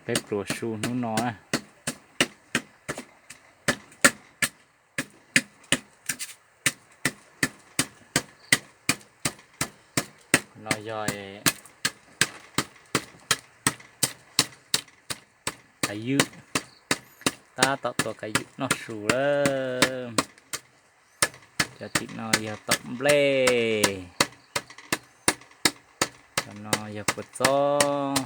Peb pluas su hnub no na. No yog kav ywm, tab tom tua kav ywm noj su lawm. Cov tim no yog taum nplej, cov no yog kua txob.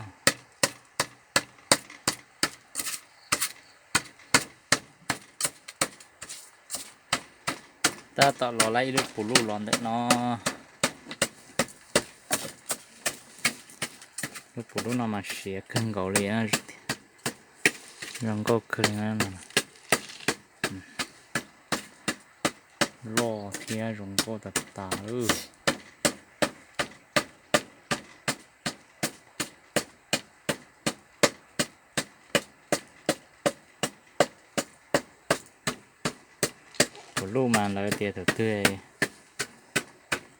Tab tom los lawm ib lub puv luj los ntawm no. Lub puv luj no mas siav kawg nkaus li, zoo nkauj kawg li. Loj thiab zoo nkauj tas tas lawm. Puv luj mas lawv tias thaum twg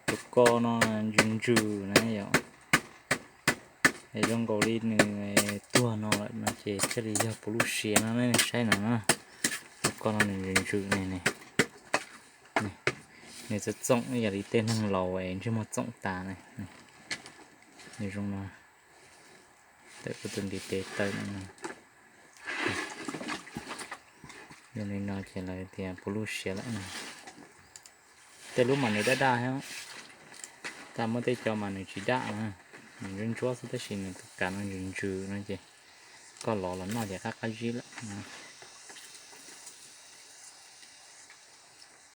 tus ko no ntsws ntsws na yom, es zoo nkaus li nws tuag no lawm no ces thiaj li yog puv luj siav no ne, saib no na. Tus ko no nws ntsws ntsws ne, nws txawm txoom ib yam li tej neeg laus es ntsej muag txoom tas ne. Nws zoo no, tawm kuv tus ntiv tes taw no. Zoo li no ces lawv tias puv luj siav lawm no. Tej lub mas nws daj daj thiab, tab muaj tej co mas nws tsis daj na, nws ntsuab ntsuab xwb tab sis nws tus kav no ntsws ntsws no ces koj lov los noj ces qab qab zib lawm.